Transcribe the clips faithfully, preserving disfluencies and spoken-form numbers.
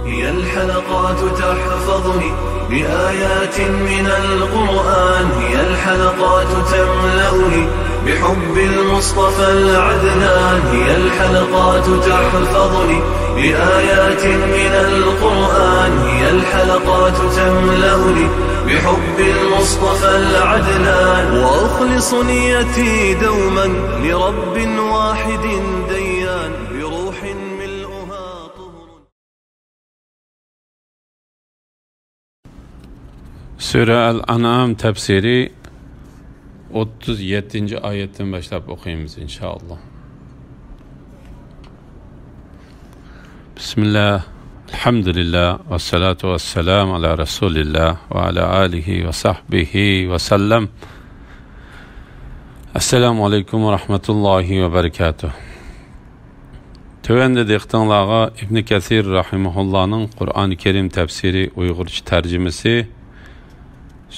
هي الحلقات تحفظني بآيات من القرآن، هي الحلقات تملأني بحب المصطفى العدنان، هي الحلقات تحفظني بآيات من القرآن، هي الحلقات تملأني بحب المصطفى العدنان، وأخلص نيتي دوما لرب واحد ديان، بروح ملؤها طهر. سۈرە ئەل-ئەنئام تەپسىرى، ئوتتۇز يەتتىنچى ئايەتتىن باشلاپ ئوقۇيمىز، ئىنشائاللا. بىسمىللا، ئەلھەمدۇلىللا، ۋەسسالاتۇ ۋەسسالامۇ ئالا رەسۇلىللا ۋە ئالا ئالىھى ۋە سەھبىھى ۋەسەللەم. ئەسسالامۇ ئەلەيكۇم ۋە رەھمەتۇللاھى ۋە بەرىكاتۇھ. تۆۋەندە دىققىتىڭلارغا ئىبنى كەسىر رەھىمەھۇللانىڭ قۇرئانى كەرىم تەپسىرى ئۇيغۇرچە تەرجىمىسى،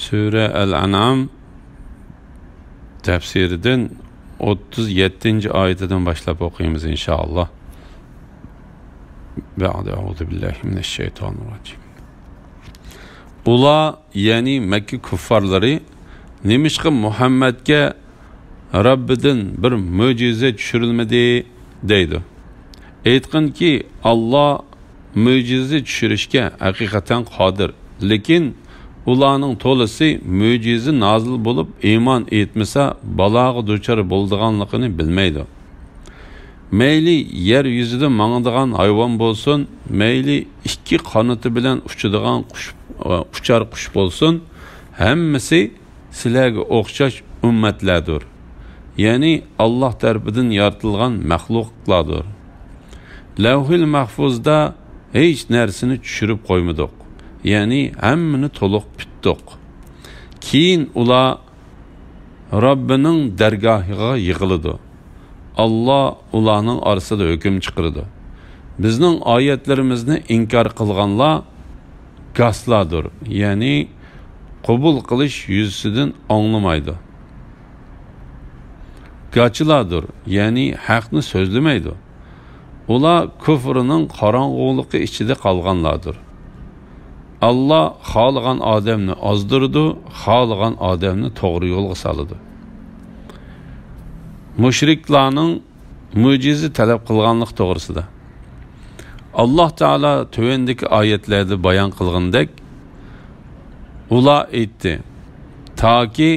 سۈرە ئەل-ئەنئام تەپسىرىدىن ئوتتۇز يەتتىنچى ئايىتىدىن باشلاپ ئوقۇيمىز، ئىنشائاللا. بەئدە، ئەئۇزۇ بىللاھى مىنەششەيتانىررەجىم. ئۇلار، يەنى مەككە كۇففارلىرى، نېمىشقا مۇھەممەدكە رەببىدىن بىر مۆجىزە چۈشۈرۈلمىدى؟ دەيدۇ. ئېيتقىنكى، ئاللا مۆجىزە چۈشۈرۈشكە ھەقىقەتەن قادىر، لېكىن ئۇلارنىڭ تولىسى مۆجىزە نازىل بولۇپ ئىمان ئېيتمىسا بالاغا دۇچار بولىدىغانلىقىنى بىلمەيدۇ. مەيلى يەر يۈزىدە ماڭىدىغان ھايۋان بولسۇن، مەيلى ئىككى قانىتى بىلەن ئۇچىدىغان قۇش، ئۇچار قۇش بولسۇن، ھەممىسى سىلەرگە ئوخشاش ئۈممەتلەردۇر. يەنى ئاللا تەرىپىدىن يارىتىلغان مەخلۇقلاردۇر. لەۋھىل مەھفۇزدا ھېچ نەرسىنى چۈشۈرۈپ قويمىدۇق. يەنى ھەممىنى تولۇق پۈتتۇق. كېيىن ئۇلار رەببىنىڭ دەرگاھىغا يىغىلىدۇ. ئاللا ئۇلارنىڭ ئارىسىدا ھۆكۈم چىقىرىدۇ. بىزنىڭ ئايەتلىرىمىزنى ئىنكار قىلغانلار گاسلاردۇر، يەنى قوبۇل قىلىش يۈزىسىدىن ئاڭلىمايدۇ. گاچىلاردۇر، يەنى ھەقنى سۆزلىمەيدۇ. ئۇلار كۇفرىنىڭ قاراڭغۇلۇقى ئىچىدە قالغانلاردۇر. ئاللا خالىغان ئادەمنى ئازدۇرىدۇ، خالىغان ئادەمنى توغرا يولغا سالىدۇ. مۇشرىكلارنىڭ مۆجىزە تەلەپ قىلغانلىقى توغرىسىدا. ئاللا تائالا تۆۋەندىكى ئايەتلەردە بايان قىلغىنىدەك، ئۇلار ئېيتتى: تاكى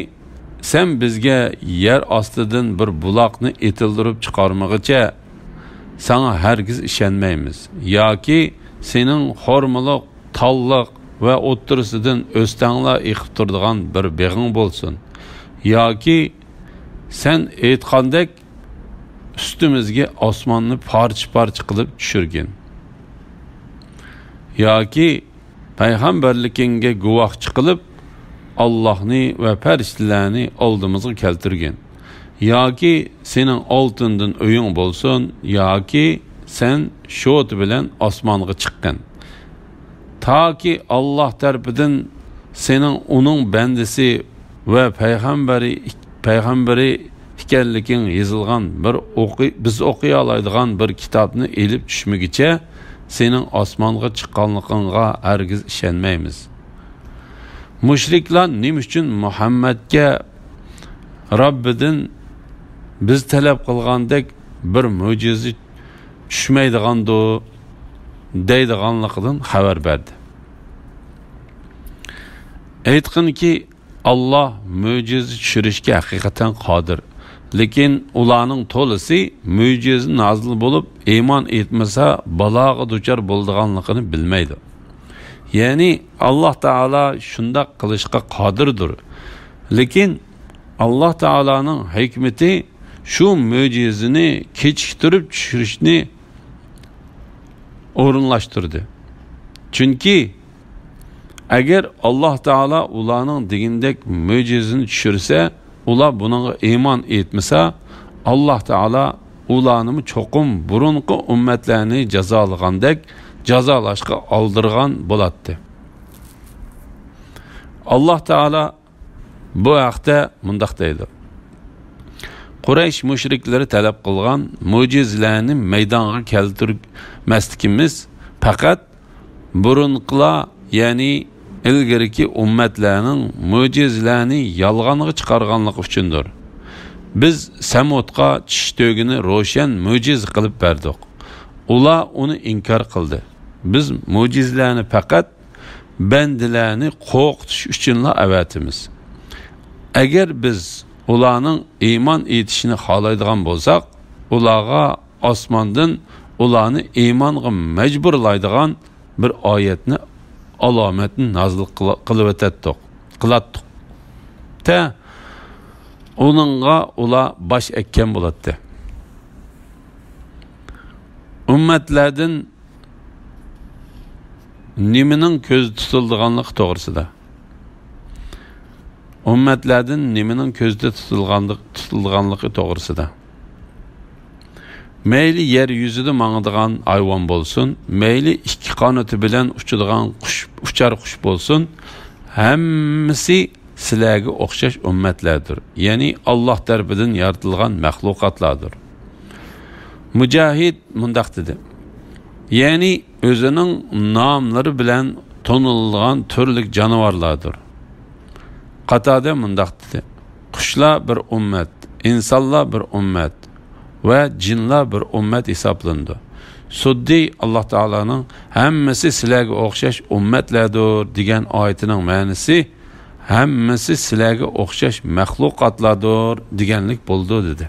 سەن بىزگە يەر ئاستىدىن بىر بۇلاقنى ئېتىلدۈرۈپ چىقارمىغىچە، ساڭا ھەرگىز ئىشەنمەيمىز. ياكى سېنىڭ خورمىلىق، تاللىق ۋە ئوتتۇرىسىدىن ئۆستەڭلار ئېقىپ تۇرىدىغان بىر بېغىڭ بولسۇن. ياكى سەن ئېيتقاندەك ئۈستىمىزگە ئاسماننى پارچە-پارچە قىلىپ چۈشۈرگىن. ياكى پەيغەمبەرلىكىڭگە گۇۋاھچى قىلىپ، ئاللاھنى ۋە پەرىشتىلەرنى ئالدىمىزغا كەلتۈرگىن. ياكى سېنىڭ ئالتۇندىن ئۆيۈڭ بولسۇن، ياكى سەن شوتا بىلەن ئاسمانغا چىققىن. تاكى ئاللاھ تەرىپىدىن سېنىڭ ئۇنىڭ بەندىسى ۋە پەيغەمبىرى، پەيغەمبىرى ئىكەنلىكىڭ يېزىلغان بىر ئوقۇي-، بىز ئوقۇيالايدىغان بىر كىتابنى ئېلىپ چۈشمىگۈچە سېنىڭ ئاسمانغا چىققانلىقىڭغا ھەرگىز ئىشەنمەيمىز. مۇشرىكلار نېمە ئۈچۈن مۇھەممەدكە رەببىدىن بىز تەلەپ قىلغاندەك بىر مۆجىزە چۈشمەيدىغاندۇ دەيدىغانلىقىدىن خەۋەر بەردى. ئېيتقىنكى، ئاللاھ مۆجىزە چۈشۈرۈشكە ھەقىقەتەن قادىر. لېكىن ئۇلارنىڭ تولىسى مۆجىزە نازىل بولۇپ، ئىمان ئېيتمىسا بالاغا دۇچار بولىدىغانلىقىنى بىلمەيدۇ. يەنى ئاللاھ تائالا شۇنداق قىلىشقا قادىردۇر. لېكىن ئاللاھ تائالانىڭ ھېكمىتى شۇ مۆجىزىنى كېچىكتۈرۈپ چۈشۈرۈشنى ئورۇنلاشتۇردى. چۈنكى ئەگەر ئاللاھ تائالا ئۇلارنىڭ دېگىنىدەك مۆجىزىنى چۈشۈرسە، ئۇلار بۇنىڭغا ئىمان ئېيتمىسا، ئاللاھ تائالا ئۇلارنىمۇ چوقۇم بۇرۇنقى ئۈممەتلەرنى جازالىغاندەك جازالاشقا ئالدىرىغان بولاتتى. ئاللاھ تائالا بۇ ھەقتە مۇنداق دەيدۇ: قۇرەيش مۇشرىكلىرى تەلەپ قىلغان مۆجىزىلەرنى مەيدانغا كەلتۈرمەسلىكىمىز پەقەت بۇرۇنقىلار، يەنى ئىلگىرىكى ئۈممەتلەرنىڭ مۆجىزىلەرنى يالغانغا چىقارغانلىقى ئۈچۈندۇر. بىز سەمۇدقا چىش تۆگىنى روشەن مۆجىزە قىلىپ بەردۇق. ئۇلار ئۇنى ئىنكار قىلدى. بىز مۆجىزىلەرنى پەقەت بەندىلەرنى قورقۇتۇش ئۈچۈنلا ئەۋەتىمىز. ئەگەر بىز ئۇلارنىڭ ئىمان ئېيتىشىنى خالايدىغان بولساق، ئۇلارغا ئاسماندىن ئۇلارنى ئىمانغا مەجبۇرلايدىغان بىر ئايەتنى، ئالامەتنى نازىل قىلا-، قىلىۋېتەتتۇق، قىلاتتۇق. تە، ئۇنىڭغا ئۇلار باش ئەگكەن بولاتتى. ئۈممەتلەردىن نېمىنىڭ كۆزدە تۇتۇلىدىغانلىقى توغرىسىدا. ئۈممەتلەردىن نېمىنىڭ كۆزدە تۇتۇلغانلىق-، تۇتۇلىدىغانلىقى توغرىسىدا. مەيلى يەر يۈزىدە ماڭىدىغان ھايۋان بولسۇن، مەيلى ئىككى قانىتى بىلەن ئۇچىدىغان قۇش، ئۇچار قۇش بولسۇن، ھەممىسى سىلەرگە ئوخشاش ئۈممەتلەردۇر. يەنى ئاللاھ تەرىپىدىن يارىتىلغان مەخلۇقاتلاردۇر. مۇجاھىد مۇنداق دېدى، يەنى ئۆزىنىڭ ناملىرى بىلەن تونۇلىدىغان تۈرلۈك جانىۋارلاردۇر. قاتادە مۇنداق دېدى، قۇشلار بىر ئۈممەت، ئىنسانلار بىر ئۈممەت ۋە جىنلار بىر ئۈممەت ھېسابلىنىدۇ. سۇددى ئاللاھ تائالانىڭ ھەممىسى سىلەرگە ئوخشاش ئۈممەتلەردۇر دېگەن ئايىتىنىڭ مەنىسى ھەممىسى سىلەرگە ئوخشاش مەخلۇقاتلاردۇر دېگەنلىك بولىدۇ، دېدى.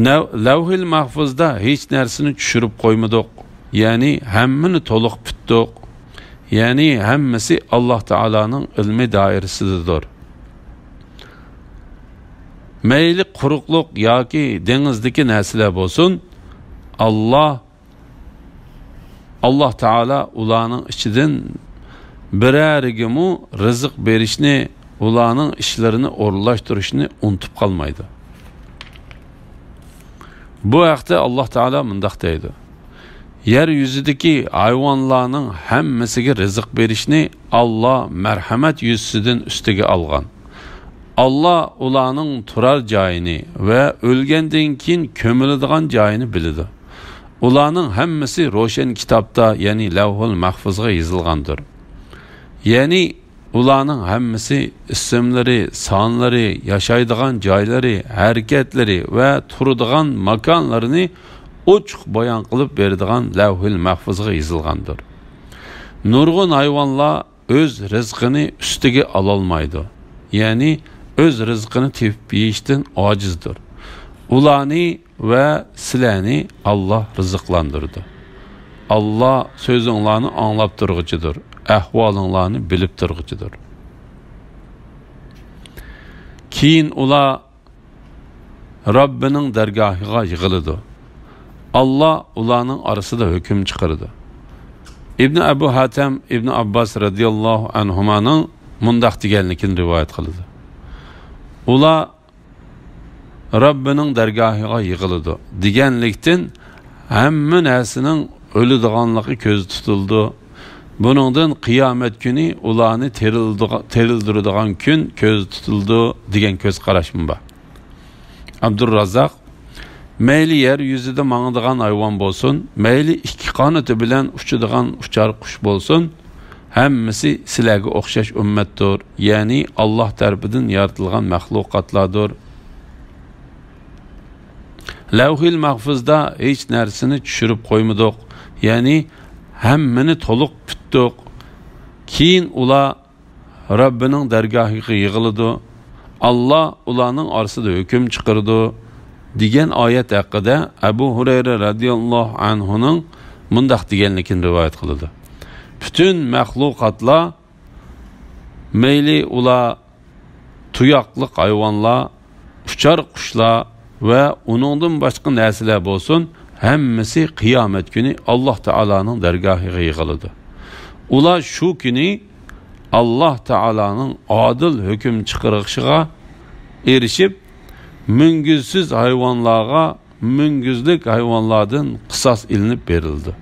نەۋ-، لەۋھىل مەھفۇزدا ھېچ نەرسىنى چۈشۈرۈپ قويمىدۇق، يەنى ھەممىنى تولۇق پۈتتۇق، يەنى ھەممىسى ئاللاھ تائالانىڭ ئىلمى دائىرىسىدىدۇر. مەيلى قۇرۇقلۇق ياكى دېڭىزدىكى نەرسىلەر بولسۇن، ئاللاھ ئاللاھ تائالا ئۇلارنىڭ ئىچىدىن بىرەرىگىمۇ رىزىق بېرىشنى، ئۇلارنىڭ ئىشلىرىنى ئورۇنلاشتۇرۇشنى ئۇنتۇپ قالمايدۇ. بۇ ھەقتە ئاللاھ تائالا مۇنداق دەيدۇ، يەر يۈزىدىكى ھايۋانلارنىڭ ھەممىسىگە رىزىق بېرىشنى ئاللاھ مەرھەمەت يۈزىسىدىن ئۈستىگە ئالغان. ئاللاھ ئۇلارنىڭ تۇرار جايىنى ۋە ئۆلگەندىن كېيىن كۆمۈلىدىغان جايىنى بىلىدۇ. ئۇلارنىڭ ھەممىسى روشەن كىتابتا، يەنى لەۋھۇل مەھفۇزغا يېزىلغاندۇر. يەنى ئۇلارنىڭ ھەممىسى ئىسىملىرى، سانلىرى، ياشايدىغان جايلىرى، ھەرىكەتلىرى ۋە تۇرىدىغان ماكانلىرىنى ئوچۇق بايان قىلىپ بېرىدىغان لەۋھۇل مەھفۇزغا يېزىلغاندۇر. نۇرغۇن ھايۋانلار ئۆز رىزقىنى ئۈستىگە ئالالمايدۇ، يەنى ئۆز رىزقىنى تېپىپ يېيىشتىن ئاجىزدۇر. ئۇلارنى ۋە سىلەرنى ئاللاھ رىزىقلاندۇرىدۇ. ئاللاھ سۆزۈڭلارنى ئاڭلاپ تۇرغۇچىدۇر، ئەھۋالىڭلارنى بىلىپ تۇرغۇچىدۇر. كېيىن ئۇلار رەببىنىڭ دەرگاھىغا يىغىلىدۇ. ئاللاھ ئۇلارنىڭ ئارىسىدا ھۆكۈم چىقىرىدۇ. ئىبنى ئەبۇ ھاتەم ئىبنى ئابباس رەزىياللاھۇ ئەنھۇمانىڭ مۇنداق دېگەنلىكىنى رىۋايەت قىلىدۇ. ئۇلار رەببىنىڭ دەرگاھىغا يىغىلىدۇ دېگەنلىكتىن، ھەممە نەرسىنىڭ ئۆلىدىغانلىقى كۆزدە تۇتۇلىدۇ. بۇنىڭدىن قىيامەت كۈنى ئۇلارنى تىرىلدىغا-، تىرىلدۈرىدىغان كۈن كۆزدە تۇتۇلىدۇ دېگەن كۆز قاراشمۇ بار. ئابدۇررازاق، مەيلى يەر يۈزىدە ماڭىدىغان ھايۋان بولسۇن، مەيلى ئىككى قانىتى بىلەن ئۇچىدىغان ئۇچار قۇش بولسۇن، ھەممىسى سىلەرگە ئوخشاش ئۈممەتتۇر، يەنى ئاللاھ تەرىپىدىن يارىتىلغان مەخلۇقاتلاردۇر. لەۋھىل مەھفۇزدا ھېچ نەرسىنى چۈشۈرۈپ قويمىدۇق، يەنى ھەممىنى تولۇق پۈتتۇق. كېيىن ئۇلار رەببىنىڭ دەرگاھىغا يىغىلىدۇ. ئاللاھ ئۇلارنىڭ ئارىسىدا ھۆكۈم چىقىرىدۇ، دېگەن ئايەت ھەققىدە ئەبۇ ھۇرەيرە رەزىياللاھۇ ئەنھۇنىڭ مۇنداق دېگەنلىكىنى رىۋايەت قىلىدۇ. پۈتۈن مەخلۇقاتلار، مەيلى ئۇلار تۇياقلىق ھايۋانلار، ئۇچار قۇشلار ۋە ئۇنىڭدىن باشقا نەرسىلەر بولسۇن، ھەممىسى قىيامەت كۈنى ئاللاھ تائالانىڭ دەرگاھىغا يىغىلىدۇ. ئۇلار شۇ كۈنى ئاللاھ تائالانىڭ ئادىل ھۆكۈم چىقىرىشىغا ئېرىشىپ، مۈڭگۈزسىز ھايۋانلارغا مۈڭگۈزلۈك ھايۋانلاردىن قىساس ئېلىنىپ بېرىلىدۇ.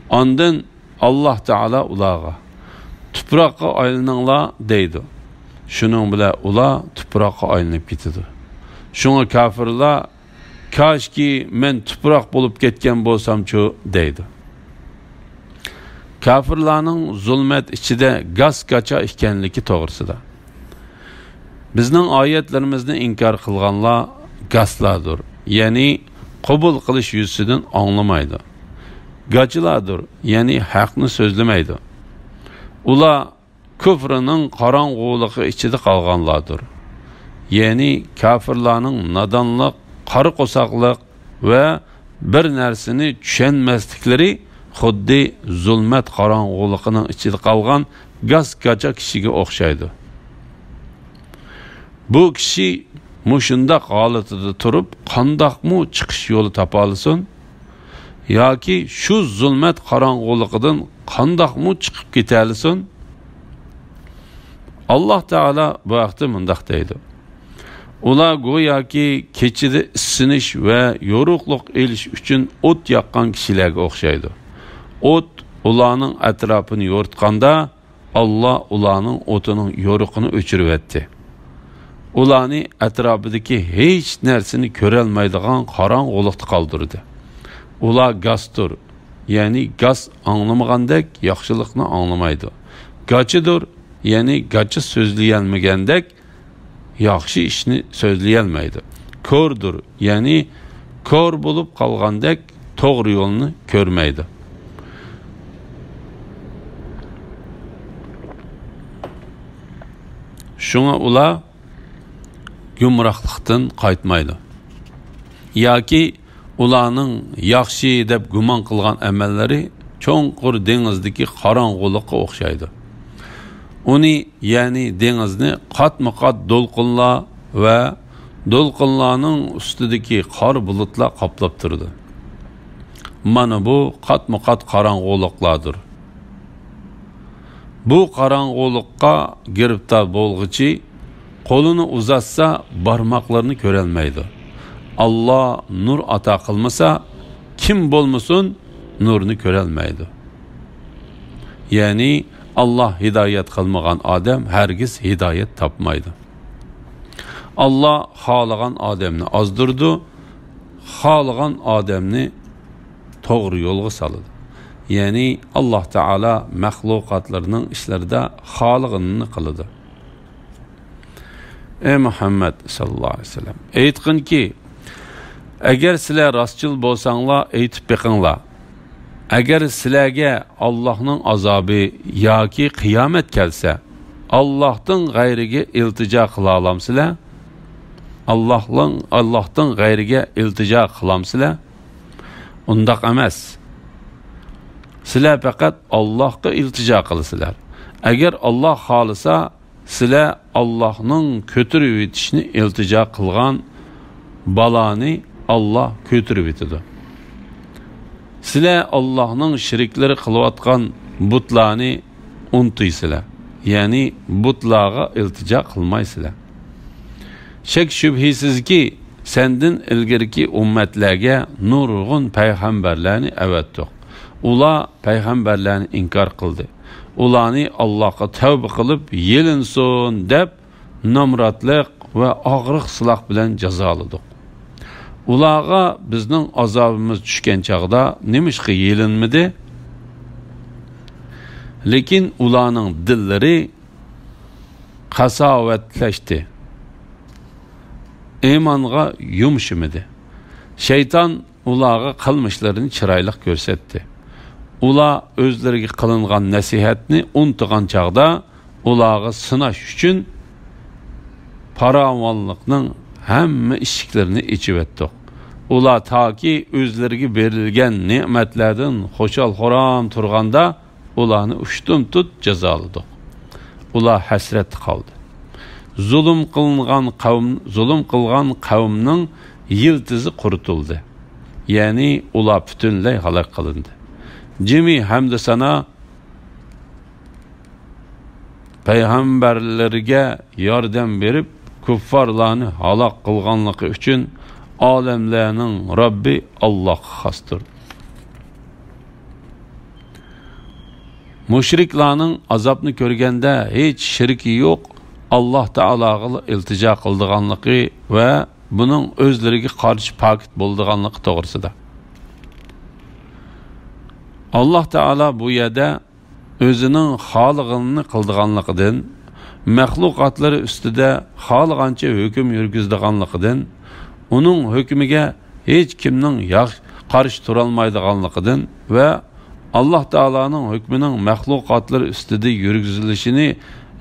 ئاندىن ئاللاھ تائالا ئۇلارغا، تۇپراققا ئايلىنىڭلار، دەيدۇ. شۇنىڭ بىلەن ئۇلار تۇپراققا ئايلىنىپ كېتىدۇ. شۇڭا كاپىرلار، كاشكى مەن تۇپراق بولۇپ كەتكەن بولسامچۇ، دەيدۇ. كاپىرلارنىڭ زۇلمەت ئىچىدە گاس-گاچا ئىكەنلىكى توغرىسىدا. بىزنىڭ ئايەتلىرىمىزنى ئىنكار قىلغانلار گاسلاردۇر، يەنى قوبۇل قىلىش يۈزىسىدىن ئاڭلىمايدۇ. گاچىلاردۇر، يەنى ھەقنى سۆزلىمەيدۇ. ئۇلار كۇفرىنىڭ قاراڭغۇلۇقى ئىچىدە قالغانلاردۇر. يەنى كاپىرلارنىڭ نادانلىق، قارا قورساقلىق ۋە بىر نەرسىنى چۈشەنمەسلىكلىرى خۇددى زۇلمەت قاراڭغۇلۇقىنىڭ ئىچىدە قالغان گاس-گاچا كىشىگە ئوخشايدۇ. بۇ كىشى مۇشۇنداق ھالىتىدە تۇرۇپ، قانداقمۇ چىقىش يولى تاپالىسۇن؟ ياكى شۇ زۇلمەت قاراڭغۇلۇقىدىن قانداقمۇ چىقىپ كېتەلىسۇن؟ ئاللاھ تائالا بۇ ھەقتە مۇنداق دەيدۇ: ئۇلار گوياكى كېچىدە ئىسسىنىش ۋە يورۇقلۇق ئېلىش ئۈچۈن ئوت ياققان كىشىلەرگە ئوخشايدۇ. ئوت ئۇلارنىڭ ئەتراپىنى يورۇتقاندا، ئاللاھ ئۇلارنىڭ ئوتىنىڭ يورۇقىنى ئۆچۈرۈۋەتتى. ئۇلارنى ئەتراپىدىكى ھېچ نەرسىنى كۆرەلمەيدىغان قاراڭغۇلۇقتا قالدۇردى. ئۇلار گاستۇر، يەنى گاس ئاڭلىمىغاندەك ياخشىلىقنى ئاڭلىمايدۇ. گاچىدۇر، يەنى گاچا سۆزلىيەلمىگەندەك ياخشى ئىشنى سۆزلىيەلمەيدۇ. كوردۇر، يەنى كور بولۇپ قالغاندەك توغرا يولنى كۆرمەيدۇ. شۇڭا ئۇلار گۇمراھلىقتىن قايتمايدۇ. ياكى ئۇلارنىڭ ياخشى دەپ گۇمان قىلغان ئەمەللىرى چوڭقۇر دېڭىزدىكى قاراڭغۇلۇققا ئوخشايدۇ. ئۇنى، يەنى دېڭىزنى قاتمۇ-قات دولقۇنلار ۋە دولقۇنلارنىڭ ئۈستىدىكى قارا بۇلۇتلار قاپلاپ تۇرىدۇ. مانا بۇ قاتمۇ-قات قاراڭغۇلۇقلاردۇر. بۇ قاراڭغۇلۇققا گىرىپتار بولغۇچى قولىنى ئۇزاتسا، بارماقلىرىنى كۆرەلمەيدۇ. ئاللاھ نۇر ئاتا قىلمىسا، كىم بولمىسۇن، نۇرنى كۆرەلمەيدۇ. يەنى ئاللاھ ھىدايەت قىلمىغان ئادەم ھەرگىز ھىدايەت تاپمايدۇ. ئاللاھ خالىغان ئادەمنى ئازدۇرىدۇ، خالىغان ئادەمنى توغرا يولغا سالىدۇ. يەنى ئاللاھ تائالا مەخلۇقاتلىرىنىڭ ئىشلىرىدا خالىغىنىنى قىلىدۇ. ئەي مۇھەممەد ساللاللاھۇ ئەلەيھى ۋەسەللەم، ئېيتقىنكى، ئەگەر سىلەر راستچىل بولساڭلار، ئېيتىپ بېقىڭلار، ئەگەر سىلەرگە ئاللاھنىڭ ئازابى ياكى قىيامەت كەلسە، ئاللاھتىن غەيرىگە ئىلتىجا قىلالامسىلەر؟ ئاللاھنىڭ، ئاللاھتىن غەيرىگە ئىلتىجا قىلامسىلەر؟ ئۇنداق ئەمەس. سىلەر پەقەت ئاللاھقا ئىلتىجا قىلىسىلەر. ئەگەر ئاللاھ خالىسا، سىلەر ئاللاھنىڭ كۆتۈرۈۋېتىشنى ئىلتىجا قىلغان بالانى ئاللاھ كۆتۈرۈۋېتىدۇ. سىلەر ئاللاھنىڭ شېرىكلىرى قىلىۋاتقان بۇتلارنى ئۇنتۇيسىلەر، يەنى بۇتلارغا ئىلتىجا قىلمايسىلەر. شەك-شۈبھىسىزكى، سەندىن ئىلگىرىكى ئۈممەتلەرگە نۇرغۇن پەيغەمبەرلەرنى ئەۋەتتۇق. ئۇلار پەيغەمبەرلەرنى ئىنكار قىلدى. ئۇلارنى ئاللاھقا تەۋبە قىلىپ يېلىنسۇن دەپ، نامراتلىق ۋە ئاغرىق-سىلاق بىلەن جازالىدۇق. ئۇلارغا بىزنىڭ ئازابىمىز چۈشكەن چاغدا نېمىشقا يېلىنمىدى؟ لېكىن ئۇلارنىڭ دىللىرى قاساۋەتلەشتى، ئىمانغا يۇمشىمىدى. شەيتان ئۇلارغا قىلمىشلىرىنى چىرايلىق كۆرسەتتى. ئۇلار ئۆزلىرىگە قىلىنغان نەسىھەتنى ئۇنتۇغان چاغدا، ئۇلارغا سىناش ئۈچۈن پاراۋانلىقنىڭ ھەممە ئىشىكلىرىنى ئېچىۋەتتۇق. ئۇلار تاكى ئۆزلىرىگە بېرىلگەن نېمەتلەردىن خۇشال-خۇرام تۇرغاندا، ئۇلارنى ئۇشتۇمتۇت جازالىدۇق. ئۇلار ھەسرەتتە قالدى. زۇلۇم قىلىنغان قەۋم، زۇلۇم قىلغان قەۋمنىڭ يىلتىزى قۇرۇتۇلدى. يەنى ئۇلار پۈتۈنلەي ھالاك قىلىندى. جىمى ھەمدۇسانا پەيغەمبەرلىرىگە ياردەم بېرىپ، كۇففارلارنى ھالاك قىلغانلىقى ئۈچۈن ئالەملەرنىڭ رەببى ئاللاھقا خاستۇر. مۇشرىكلارنىڭ ئازابنى كۆرگەندە ھېچ شېرىكى يوق ئاللاھ تائالاغىلا ئىلتىجا قىلىدىغانلىقى ۋە بۇنىڭ ئۆزلىرىگە قارشى پاكىت بولىدىغانلىقى توغرىسىدا. ئاللاھ تائالا بۇ يەردە ئۆزىنىڭ خالىغىنىنى قىلىدىغانلىقىدىن، مەخلۇقاتلىرى ئۈستىدە خالىغانچە ھۆكۈم يۈرگۈزىدىغانلىقىدىن، ئۇنىڭ ھۆكمىگە ھېچ كىمنىڭ ياخ-، قارشى تۇرالمايدىغانلىقىدىن ۋە ئاللاھ تائالانىڭ ھۆكمىنىڭ مەخلۇقاتلىرى ئۈستىدە يۈرگۈزۈلۈشىنى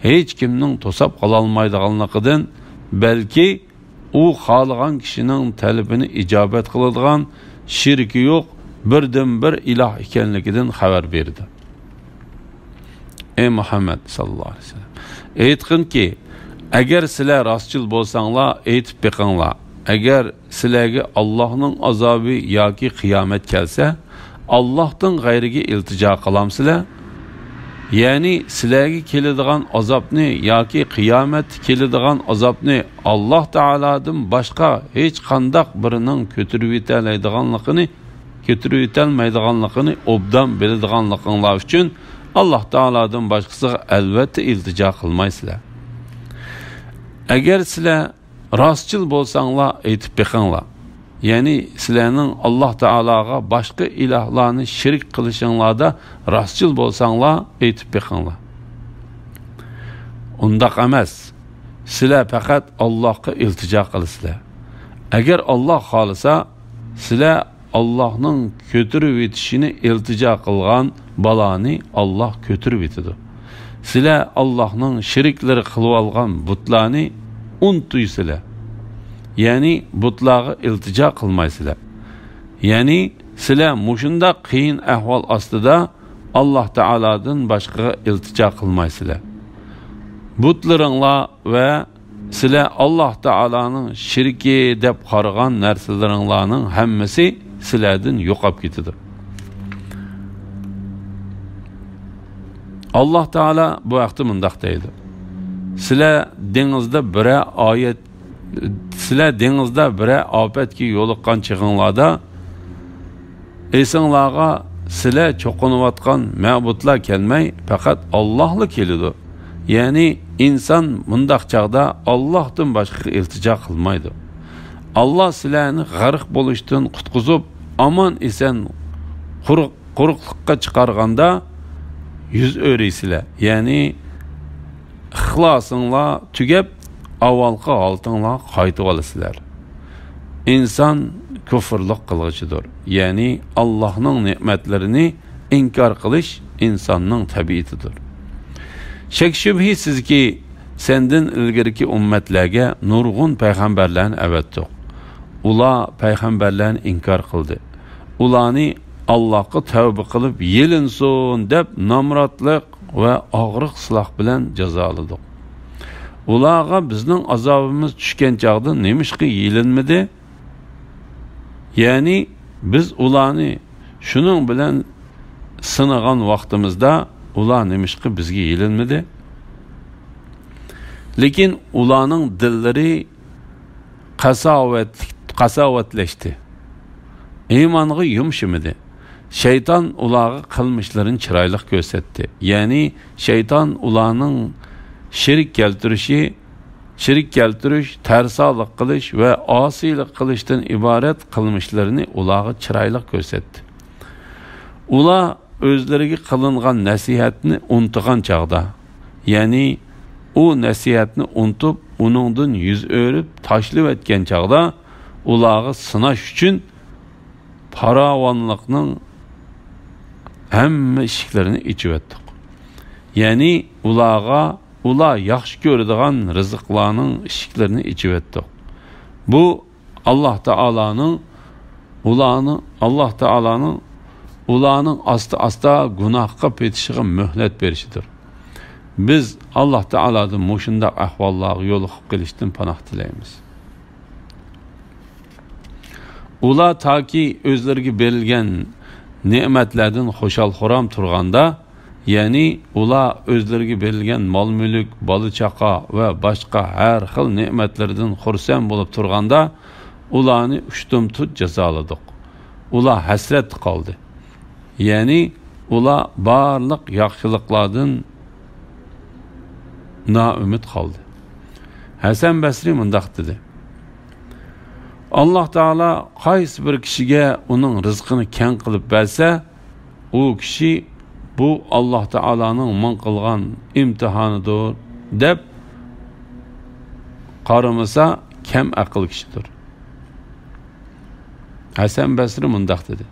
ھېچ كىمنىڭ توساپ قالالمايدىغانلىقىدىن، بەلكى ئۇ خالىغان كىشىنىڭ تەلىپىنى ئىجابەت قىلىدىغان، شېرىكى يوق، بىردىنبىر ئىلاھ ئىكەنلىكىدىن خەۋەر بېرىدۇ. ئەي مۇھەممەد ساللاللاھۇ ئەلەيھى ۋەسەللەم، ئېيتقىنكى، ئەگەر سىلەر راستچىل بولساڭلار، ئېيتىپ بېقىڭلار، ئەگەر سىلەرگە ئاللاھنىڭ ئازابى ياكى قىيامەت كەلسە، ئاللاھتىن غەيرىگە ئىلتىجا قىلامسىلەر؟ يەنى سىلەرگە كېلىدىغان ئازابنى ياكى قىيامەتتە كېلىدىغان ئازابنى ئاللاھ تائالادىن باشقا ھېچقانداق بىرىنىڭ كۆتۈرۈۋېتەلەيدىغانلىقىنى، كۆتۈرۈۋېتەلمەيدىغانلىقىنى ئوبدان بىلىدىغانلىقىڭلار ئۈچۈن ئاللاھ تائالادىن باشقىسىغا ئەلۋەتتە ئىلتىجا قىلمايسىلەر. ئەگەر سىلەر راستچىل بولساڭلار، ئېيتىپ بېقىڭلار. يەنى سىلەرنىڭ ئاللاھ تائالاغا باشقا ئىلاھلارنى شېرىك قىلىشىڭلاردا راستچىل بولساڭلار، ئېيتىپ بېقىڭلار. ئۇنداق ئەمەس. سىلەر پەقەت ئاللاھقا ئىلتىجا قىلىسىلەر. ئەگەر ئاللاھ خالىسا، سىلەر ئاللاھنىڭ كۆتۈرۈۋېتىشىنى ئىلتىجا قىلغان بالانى ئاللاھ كۆتۈرۈۋېتىدۇ. سىلەر ئاللاھنىڭ شېرىكلىرى قىلىۋالغان بۇتلارنى ئۇنتۇيسىلەر. يەنى بۇتلارغا ئىلتىجا قىلمايسىلەر. يەنى سىلەر مۇشۇنداق قىيىن ئەھۋال ئاستىدا ئاللاھ تائالادىن باشقىغا ئىلتىجا قىلمايسىلەر. بۇتلىرىڭلار ۋە سىلەر ئاللاھ تائالانىڭ شېرىكى دەپ قارىغان نەرسىلىرىڭلارنىڭ ھەممىسى سىلەردىن يوقاپ كېتىدۇ. ئاللاھ تائالا بۇ ھەقتە مۇنداق دەيدۇ: سىلەر دېڭىزدا بىرەر ئايەت، سىلەر دېڭىزدا بىرەر ئاپەتكە يولۇققان چېغىڭلاردا، ئېسىڭلارغا سىلەر چوقۇنۇۋاتقان مەبۇدلار كەلمەي، پەقەت ئاللاھلا كېلىدۇ. يەنى ئىنسان مۇنداق چاغدا ئاللاھتىن باشقىغا ئىلتىجا قىلمايدۇ. ئاللاھ سىلەرنى غەرق بولۇشتىن قۇتقۇزۇپ، ئامان-ئېسەن قۇرۇق-، قۇرۇقلۇققا چىقارغاندا، يۈز ئۆرۈيسىلەر. يەنى ئىخلاسىڭلار تۈگەپ، ئاۋۋالقى ھالىتىڭلارغا قايتىۋالىسىلەر. ئىنسان كۇفرلۇق قىلغۇچىدۇر. يەنى ئاللاھنىڭ نېمەتلىرىنى ئىنكار قىلىش ئىنساننىڭ تەبىئىتىدۇر. شەك-شۈبھىسىزكى، سەندىن ئىلگىرىكى ئۈممەتلەرگە نۇرغۇن پەيغەمبەرلەرنى ئەۋەتتۇق. ئۇلار پەيغەمبەرلەرنى ئىنكار قىلدى. ئۇلارنى ئاللاھقا تەۋبە قىلىپ يېلىنسۇن دەپ نامراتلىق ۋە ئاغرىق-سىلاق بىلەن جازالىدۇق. ئۇلارغا بىزنىڭ ئازابىمىز چۈشكەن چاغدا نېمىشقا يېلىنمىدى؟ يەنى بىز ئۇلارنى شۇنىڭ بىلەن سىنىغان ۋاقتىمىزدا ئۇلار نېمىشقا بىزگە يېلىنمىدى؟ لېكىن ئۇلارنىڭ دىللىرى قاساۋەتلىك، قاساۋەتلەشتى. ئىمانغا يۇمشىمىدى. شەيتان ئۇلارغا قىلمىشلىرىنى چىرايلىق كۆرسەتتى. يەنى شەيتان ئۇلارنىڭ شېرىك كەلتۈرۈشى، شېرىك كەلتۈرۈش، تەرسالىق قىلىش ۋە ئاسىيلىق قىلىشتىن ئىبارەت قىلمىشلىرىنى ئۇلارغا چىرايلىق كۆرسەتتى. ئۇلار ئۆزلىرىگە قىلىنغان نەسىھەتنى ئۇنتۇغان چاغدا، يەنى ئۇ نەسىھەتنى ئۇنتۇپ، ئۇنىڭدىن يۈز ئۆرۈپ تاشلىۋەتكەن چاغدا، ئۇلارغا سىناش ئۈچۈن پاراۋانلىقنىڭ ھەممە ئىشىكلىرىنى ئېچىۋەتتۇق. يەنى ئۇلارغا ئۇلار ياخشى كۆرىدىغان رىزىقلارنىڭ ئىشىكلىرىنى ئېچىۋەتتۇق. بۇ ئاللاھ تائالانىڭ ئۇلارنىڭ، ئاللاھ تائالانىڭ ئۇلارنىڭ ئاستا-ئاستا گۇناھقا پېتىشىغا مۆھلەت بېرىشىدۇر. بىز ئاللاھ تائالادىن مۇشۇنداق ئەھۋاللارغا يولۇقۇپ قېلىشتىن پاناھ تىلەيمىز. ئۇلار تاكى ئۆزلىرىگە بېرىلگەن نېمەتلەردىن خۇشال-خۇرام تۇرغاندا، يەنى ئۇلار ئۆزلىرىگە بېرىلگەن مال-مۈلۈك، بالا-چاقا ۋە باشقا ھەر خىل نېمەتلىرىدىن خۇرسەن بولۇپ تۇرغاندا، ئۇلارنى ئۇشتۇمتۇت جازالىدۇق. ئۇلار ھەسرەتتە قالدى. يەنى ئۇلار بارلىق ياخشىلىقلاردىن نائۈمىد قالدى. ھەسەن بەسرى مۇنداق دېدى: ئاللاھ تائالا قايسى بىر كىشىگە ئۇنىڭ رىزقىنى كەڭ قىلىپ بەرسە، ئۇ كىشى بۇ ئاللاھ تائالانىڭ ماڭا قىلغان ئىمتىھانىدۇر، دەپ قارىمىسا، كەم ئەقىل كىشىدۇر. ھەسەن بەسرى مۇنداق دېدى: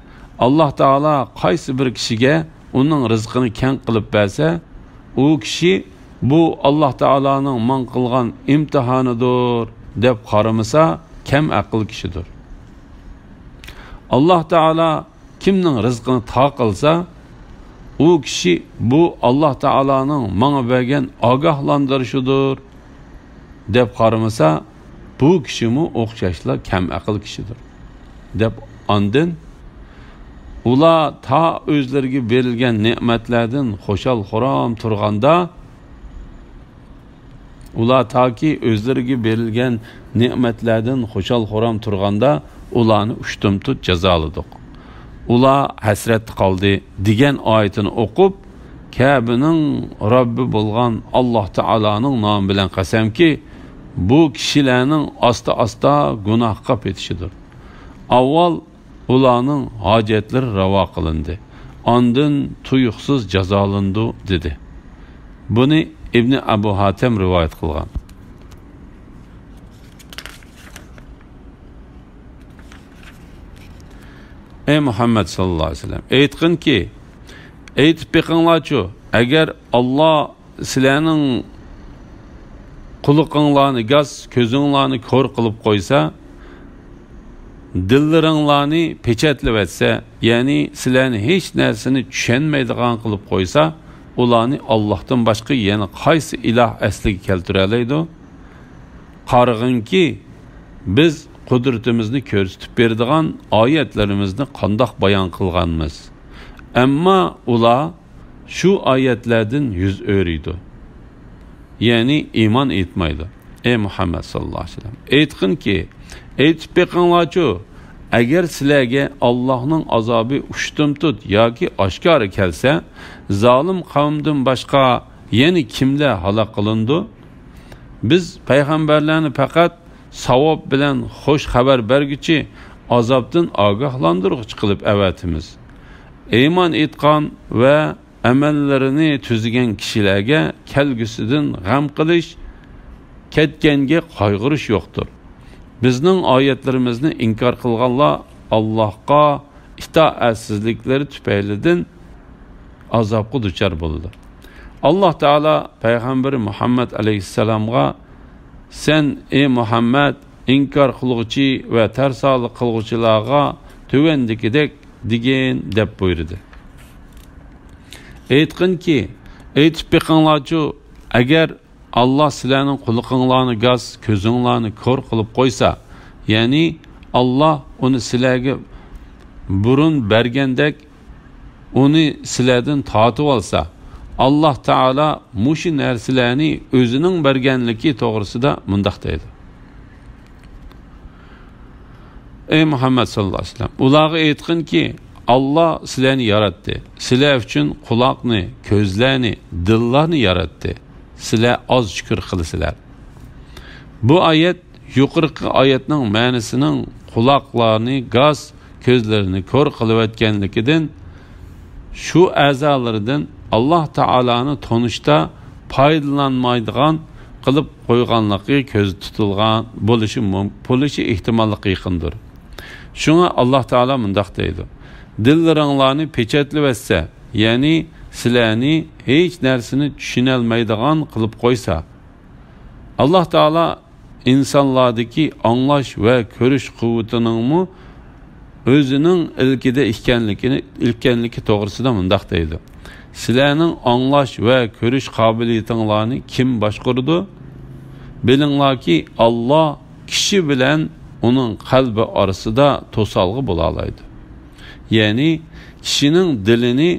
ئاللاھ تائالا قايسى بىر كىشىگە ئۇنىڭ رىزقىنى كەڭ قىلىپ بەرسە، ئۇ كىشى بۇ ئاللاھ تائالانىڭ ماڭا قىلغان ئىمتىھانىدۇر، دەپ قارىمىسا، كەم ئەقىل كىشىدۇر. ئاللاھ تائالا كىمنىڭ رىزقىنى تار قىلسا، ئۇ كىشى بۇ ئاللاھ تائالانىڭ ماڭا بەرگەن ئاگاھلاندۇرۇشىدۇر، دەپ قارىمىسا، بۇ كىشىمۇ ئوخشاشلا كەم ئەقىل كىشىدۇر، دەپ. ئاندىن ئۇلار تا ئۆزلىرىگە بېرىلگەن نېمەتلەردىن خۇشال-خۇرام تۇرغاندا، ئۇلار تاكى ئۆزلىرىگە بېرىلگەن نېمەتلەردىن خۇشال-خۇرام تۇرغاندا، ئۇلارنى ئۇشتۇمتۇت جازالىدۇق. ئۇلار ھەسرەتتە قالدى، دېگەن ئايىتىنى ئوقۇپ، كەبىنىڭ رەببى بولغان ئاللاھ تائالانىڭ نامى بىلەن قەسەمكى، بۇ كىشىلەرنىڭ ئاستا-ئاستا گۇناھقا پېتىشىدۇر. ئاۋۋال ئۇلارنىڭ ھاجەتلىرى راۋا قىلىندى، ئاندىن تۇيۇقسىز جازالىنىدۇ، دېدى. بۇنى ئىبنى ئەبۇ ھاتەم رىۋايەت قىلغان. ئەي مۇھەممەد ساللاللاھۇ ئەلەيھى ۋەسەللەم، ئېيتقىنكى، ئېيتىپ بېقىڭلارچۇ، ئەگەر ئاللاھ سىلەرنىڭ قۇلىقىڭلارنى گاس، كۆزۈڭلارنى كور قىلىپ قويسا، دىللىرىڭلارنى پېچەتلىۋەتسە، يەنى سىلەرنى ھېچ نەرسىنى چۈشەنمەيدىغان قىلىپ قويسا، ئۇلارنى ئاللاھتىن باشقا يەنە قايسى ئىلاھ ئەسلىگە كەلتۈرەلەيدۇ؟ قارىغىنكى، بىز قۇدرىتىمىزنى كۆرسىتىپ بېرىدىغان ئايەتلىرىمىزنى قانداق بايان قىلغانمىز. ئەمما ئۇلار شۇ ئايەتلەردىن يۈز ئۆرۈيدۇ، يەنى ئىمان ئېيتمايدۇ. ئەي مۇھەممەد ساللاللاھۇ ئەلەيھى ۋەسەللەم، ئېيتقىنكى، ئېيتىپ بېقىڭلارچۇ، ئەگەر سىلەرگە ئاللاھنىڭ ئازابى ئۇشتۇمتۇت ياكى ئاشكارا كەلسە، زالىم قەۋمدىن باشقا يەنە كىملەر ھالاك قىلىنىدۇ؟ بىز پەيغەمبەرلەرنى پەقەت ساۋاب بىلەن خۇش خەۋەر بەرگۈچى، ئازابتىن ئاگاھلاندۇرغۇچى قىلىپ ئەۋەتىمىز. ئىمان ئېيتقان ۋە ئەمەللىرىنى تۈزىگەن كىشىلەرگە كەلگۈسىدىن غەم قىلىش، كەتكەنگە قايغۇرۇش يوقتۇر. بىزنىڭ ئايەتلىرىمىزنى ئىنكار قىلغانلار ئاللاھقا ئىتائەتسىزلىكلىرى تۈپەيلىدىن ئازابقا دۇچار بولىدۇ. ئاللاھ تائالا پەيغەمبىرى مۇھەممەد ئەلەيھىسسالامغا، سەن، ئەي مۇھەممەد، ئىنكار قىلغۇچى ۋە تەرسالىق قىلغۇچىلارغا تۆۋەندىكىدەك دېگىن، دەپ بۇيرۇدى. ئېيتقىنكى، ئېيتىپ بېقىڭلارچۇ، ئەگەر ئاللاھ سىلەرنىڭ قۇلىقىڭلارنى گاس، كۆزۈڭلارنى كور قىلىپ قويسا، يەنى ئاللاھ ئۇنى سىلەرگە بۇرۇن بەرگەندەك ئۇنى سىلەردىن تارتىۋالسا، ئاللاھ تائالا مۇشۇ نەرسىلەرنى ئۆزىنىڭ بەرگەنلىكى توغرىسىدا مۇنداق دەيدۇ. ئەي مۇھەممەد ساللاللاھۇ ئەلەيھى ۋەسەللەم، ئۇلارغا ئېيتقىنكى، ئاللاھ سىلەرنى ياراتتى، سىلەر ئۈچۈن قۇلاقنى، كۆزلەرنى، دىللارنى ياراتتى، سىلەر ئاز شۈكۈر قىلىسىلەر. بۇ ئايەت يۇقىرىقى ئايەتنىڭ مەنىسىنىڭ قۇلاقلارنى گاس، كۆزلىرىنى كور قىلىۋەتكەنلىكىدىن، شۇ ئەزالىرىدىن ئاللاھ تائالانى تونۇشتا پايدىلانمايدىغان قىلىپ قويغانلىقى كۆزدە تۇتۇلغان بولۇشى مۇم-، بولۇشى ئېھتىماللىقى يېقىندۇر. شۇڭا ئاللاھ تائالا مۇنداق دەيدۇ: دىللىرىڭلارنى پېچەتلىۋەتسە، يەنى سىلەرنى ھېچ نەرسىنى چۈشىنەلمەيدىغان قىلىپ قويسا. ئاللاھ تائالا ئىنسانلاردىكى ئاڭلاش ۋە كۆرۈش قۇۋۋىتىنىڭمۇ ئۆزىنىڭ ئىلكىدە ئىكەنلىكىنى، ئىكەنلىكى توغرىسىدا مۇنداق دەيدۇ: سىلەرنىڭ ئاڭلاش ۋە كۆرۈش قابىلىيىتىڭلارنى كىم باشقۇرىدۇ؟ بىلىڭلاركى، ئاللاھ كىشى بىلەن ئۇنىڭ قەلبى ئارىسىدا توسالغۇ بولالايدۇ. يەنى كىشىنىڭ دىلىنى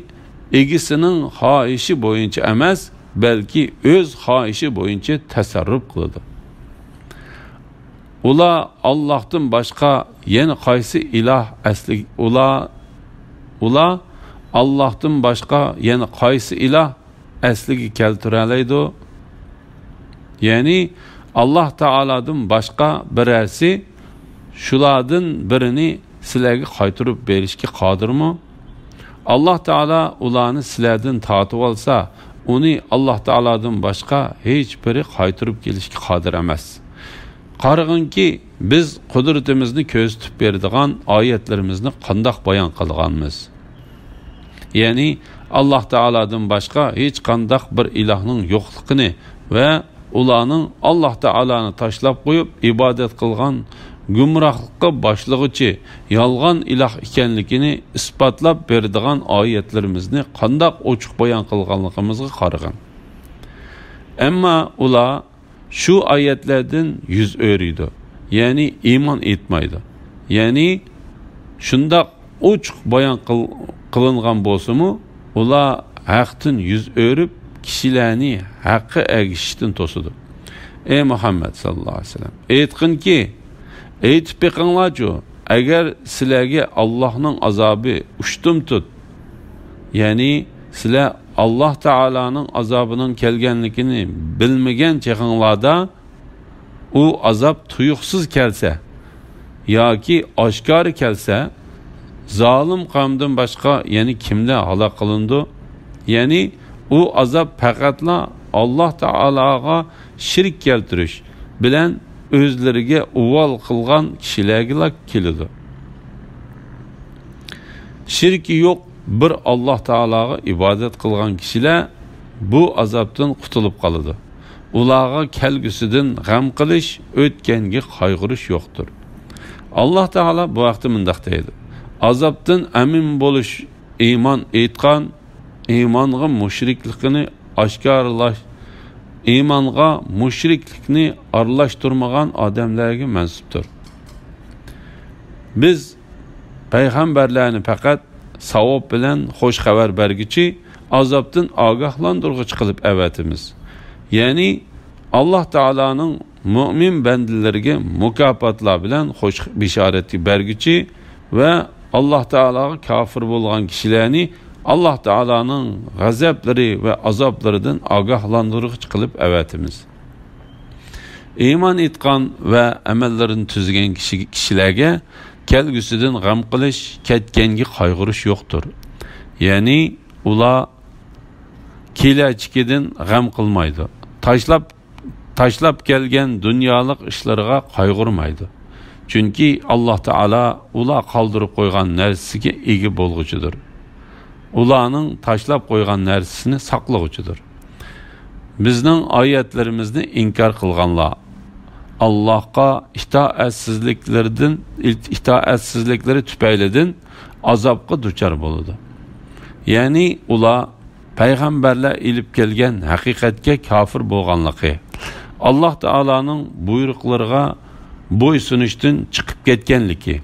ئىگىسىنىڭ خاھىشى بويىچە ئەمەس، بەلكى ئۆز خاھىشى بويىچە تەسەررۇپ قىلىدۇ. ئۇلار ئاللاھتىن باشقا يەنە قايسى ئىلاھ ئەسلى، ئۇلار، ئۇلار ئاللاھتىن باشقا يەنە قايسى ئىلاھ ئەسلىگە كەلتۈرەلەيدۇ؟ يەنى ئاللاھ تائالادىن باشقا بىرەرسى شۇلاردىن بىرىنى سىلەرگە قايتۇرۇپ بېرىشكە قادىرمۇ؟ ئاللاھ تائالا ئۇلارنى سىلەردىن تارتىۋالسا، ئۇنى ئاللاھ تائالادىن باشقا ھېچبىرى قايتۇرۇپ كېلىشكە قادىر ئەمەس. قارىغىنكى، بىز قۇدرىتىمىزنى كۆرسىتىپ بېرىدىغان ئايەتلىرىمىزنى قانداق بايان قىلغانمىز؟ يەنى، ئاللاھ تائالادىن باشقا ھېچقانداق بىر ئىلاھنىڭ يوقلۇقىنى ۋە ئۇلارنىڭ ئاللاھ تائالانى تاشلاپ قويۇپ، ئىبادەت قىلغان گۇمراھلىققا باشلىغۇچى يالغان ئىلاھ ئىكەنلىكىنى ئىسپاتلاپ بېرىدىغان ئايەتلىرىمىزنى قانداق ئوچۇق بايان قىلغانلىقىمىزغا قارىغىن. ئەمما ئۇلار شۇ ئايەتلەردىن يۈز ئۆرۈيدۇ، يەنى ئىمان ئېيتمايدۇ. يەنى شۇنداق ئوچۇق بايان قىل-، قىلىنغان بولسىمۇ، ئۇلار ھەقتىن يۈز ئۆرۈپ، كىشىلەرنى ھەققە ئەگىشىشتىن توسىدۇ. ئەي مۇھەممەد ساللاللاھۇ ئەلەيھى ۋەسەللەم، ئېيتقىنكى، ئېيتىپ بېقىڭلارچۇ، ئەگەر سىلەرگە ئاللاھنىڭ ئازابى ئۇشتۇمتۇت، يەنى سىلەر ئاللاھ تائالانىڭ ئازابىنىڭ كەلگەنلىكىنى بىلمىگەن چېغىڭلاردا، ئۇ ئازاب تۇيۇقسىز كەلسە ياكى ئاشكارا كەلسە، زالىم قەۋمدىن باشقا يەنە كىملەر ھالاك قىلىنىدۇ؟ يەنى ئۇ ئازاب پەقەتلا ئاللاھ تائالاغا شېرىك كەلتۈرۈش بىلەن ئۆزلىرىگە ئۇۋال قىلغان كىشىلەرگىلا كېلىدۇ. شېرىكى يوق بىر ئاللاھ تائالاغا ئىبادەت قىلغان كىشىلەر بۇ ئازابتىن قۇتۇلۇپ قالىدۇ. ئۇلارغا كەلگۈسىدىن غەم قىلىش، ئۆتكەنگە قايغۇرۇش يوقتۇر. ئاللاھ تائالا بۇ ھەقتە مۇنداق دەيدۇ: ئازابتىن ئەمىن بولۇش ئىمان ئېيتقان، ئىمانغا مۇشرىكلىقنى ئاشكارىلاش، ئىمانغا مۇشرىكلىقنى ئارىلاشتۇرمىغان ئادەملەرگە مەنسۇپتۇر. بىز پەيغەمبەرلەرنى پەقەت ساۋاب بىلەن خوش خەۋەر بەرگۈچى، ئازابتىن ئاگاھلاندۇرغۇچى قىلىپ ئەۋەتىمىز. يەنى ئاللاھ تائالانىڭ مۆمىن بەندىلىرىگە مۇكاپاتلار بىلەن خوش بېشارەت بەرگۈچى ۋە ئاللاھ تائالاغا كاپىر بولغان كىشىلەرنى ئاللاھ تائالانىڭ غەزەپلىرى ۋە ئازابلىرىدىن ئاگاھلاندۇرغۇچى قىلىپ ئەۋەتىمىز. ئىمان ئېيتقان ۋە ئەمەللىرىنى تۈزىگەن كىشى، كىشىلەرگە كەلگۈسىدىن غەم قىلىش، كەتكەنگە قايغۇرۇش يوقتۇر. يەنى ئۇلار كېلەچىكىدىن غەم قىلمايدۇ. تاشلاپ، تاشلاپ كەلگەن دۇنيالىق ئىشلىرىغا قايغۇرمايدۇ. چۈنكى ئاللاھ تائالا ئۇلار قالدۇرۇپ قويغان نەرسىگە ئىگە بولغۇچىدۇر. ئۇلارنىڭ تاشلاپ قويغان نەرسىسىنى ساقلىغۇچىدۇر. بىزنىڭ ئايەتلىرىمىزنى ئىنكار قىلغانلار ئاللاھقا ئىتائەتسىزلىكلىرىدىن، ئىتائەتسىزلىكلىرى تۈپەيلىدىن ئازابقا دۇچار بولىدۇ. يەنى ئۇلار پەيغەمبەرلەر ئېلىپ كەلگەن ھەقىقەتكە كاپىر بولغانلىقى، ئاللاھ تائالانىڭ بۇيرۇقلىرىغا بويسۇنۇشتىن چىقىپ كەتكەنلىكى،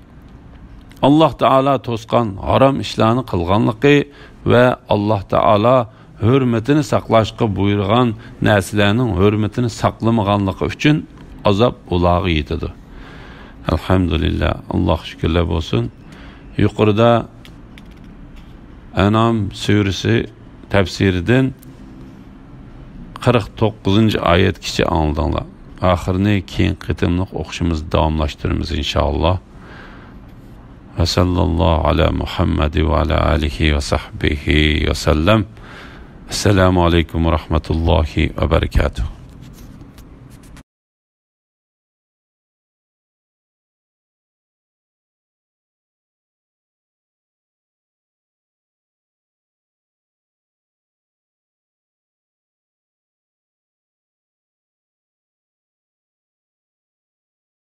ئاللاھ تائالا توسقان ھارام ئىشلارنى قىلغانلىقى ۋە ئاللاھ تائالا ھۆرمىتىنى ساقلاشقا بۇيرۇغان نەرسىلەرنىڭ ھۆرمىتىنى ساقلىمىغانلىقى ئۈچۈن ئازاب ئۇلارغا يېتىدۇ. ئەلھەمدۇلىللا، ئاللاھقا شۈكۈرلەر بولسۇن. يۇقىرىدا ئەنئام سۈرىسى تەپسىرىدىن قىرىق توققۇزىنچى ئايەتكىچە ئاڭلىدىڭلار. ئاخىرىنى كېيىنكى قېتىملىق ئوقۇشىمىزدا داۋاملاشتۇرىمىز، ئىنشائاللا. ۋە ساللاللاھۇ ئەلا مۇھەممەد ۋە ئەلا ئالىھى ۋە سەھبىھى ۋە سەللەم. ئەسسالامۇ ئەلەيكۇم ۋە رەھمەتۇللاھى ۋە بەرىكاتۇھ.